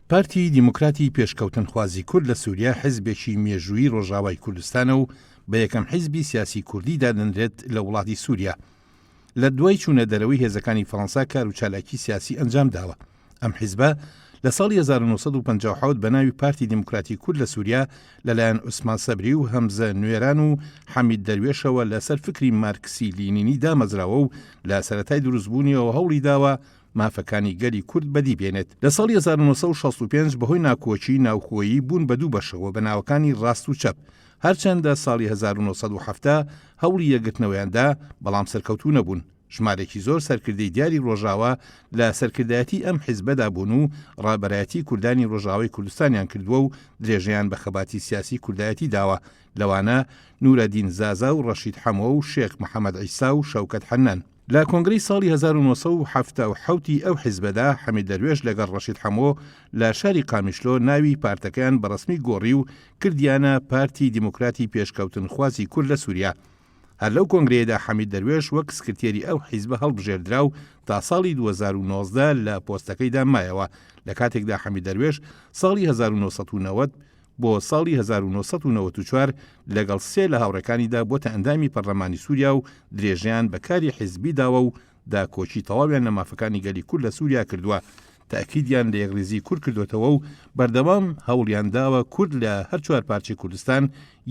پارتی دیموکراتی پێشکەوتنخوازی کورد لە سووریا حیزبێکی مێژوویی ڕۆژاوای کوردستانە و بە یەکەم حیزبی سیاسی کوردی دادەنرێت لە وڵاتی سووریا. لە دوای چوونە دەرەوەی هێزەکانی فەڕەنسا کار و چالاکی سیاسی ئەنجام داوە. ئەم حیزبە لە ساڵی 1957 بە ناوی پارتی دیموکراتی کورد لە سووریا لەلایەن عوسمان سەبری و هەمزە نوێران و حەمید دەروێشەوە لەسەر فکری مارکسی لینینی دامەزراوە و لە سەرەتای دروستبوونیەوە هەوڵی داوە مافەکانی گەلی کورد بەدی بێنێت. لە ساڵی 1965 بەهۆی ناکۆکی ناوخۆیی بوون بە دوو بەشەوە بە ناوەکانی ڕاست و چەپ، هەرچەندە ساڵی 1970 هەوڵی یەکگرتنەوەیان دا، بەڵام سەرکەوتوو نەبوون. ژمارێکی زۆر سەرکردەی دیاری ڕۆژاوا لە سەرکردایەتی ئەم حیزبەدا بوون و ڕابەرایەتی کوردانی ڕۆژاوای کوردستانیان کردووە و درێژەیان بە خەباتی سیاسی کوردایەتی داوە، لەوانە نورەدین زازا و ڕەشید حەمۆ و شێخ محەمەد عیسا و شەوکەت حەنان. لە کۆنگرەی ساڵی 1977 ی ئەو حیزبەدا حەمید دەروێش لەگەڵ ڕەشید حەمۆ لە شاری قامیشلۆ ناوی پارتەکەیان بە ڕەسمی گۆڕی و کردیانە پارتی دیموکراتی پێشکەوتنخوازی کورد لە سوریا. هەر لەو کۆنگرەیەدا حەمید دەروێش وەک سکرتێری ئەو حیزبە هەڵبژێردرا و تا ساڵی 2019 لە پۆستەکەیدا مایەوە، لە کاتێکدا حەمید دەروێش ساڵی 1990 بۆ ساڵی 1994 لەگەڵ سێ لە هاوڕێکانیدا بۆتە ئەندامی پەرلەمانی سووریا و درێژەیان بە کاری حیزبی داوە و داکۆکی تەواویان لە مافەکانی گەلی کورد لە سووریا کردووە، تەئکیدیان لە یەکڕیزی کورد کردۆتەوە و بەردەوام هەوڵیان داوە کورد لە هەر چوار پارچەی کوردستان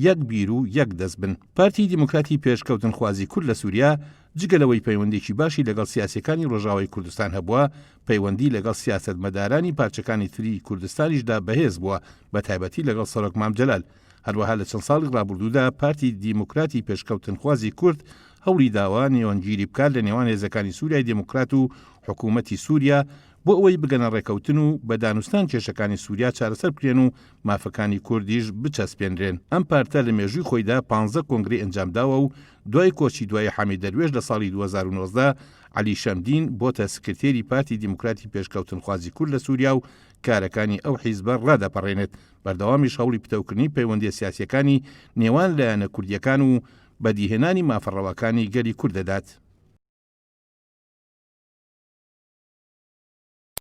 یەک بیر و یەک دەست بن. پارتی دیموکراتی پێشکەوتنخوازی کورد لە سووریا جگە لەوەی پەیوەندیی باشی لەگەڵ سیاسییەکانی ڕۆژاوای کوردستان هەبووە، پەیوەندی لەگەڵ سیاسەتمەدارانی پارچەکانی تری کوردستانیشدا بەهێز بووە، بەتایبەتی لەگەڵ سەرۆک مام جەلال. هەروەها لە چەند ساڵی ڕابردوودا پارتی دیموکراتی پێشکەوتنخوازی کورد هەوڵی داوە نێوەندگیری بکات لە نێوان هێزەکانی سوریای دێموکرات و حکوومەتی سوریا بۆ ئەوەی بگەنە ڕێکەوتن و بە دانوستان کێشەکانی سوریا چارەسەر بکرێن و مافەکانی کوردیش بچەسپێنرێن. ئەم پارتە لە مێژووی خۆیدا پانزە کۆنگرەی ئەنجامداوە و دوای کۆچی دوایی حامید دەروێش لە ساڵی 2019 عەلی شەمدین بۆتە سکرتێری پارتی دیموکراتی پێشکەوتنخوازی کورد لە سوریا و کارەکانی ئەو حیزبە ڕادەپەڕێنێت. بەردەوامیش هەوڵی پتەوکردنی پەیوەندییە سیاسییەکانی نێوان لایەنە کوردییەکان و بەدیهێنانی مافە ڕەواکانی گەلی کورد دەدات.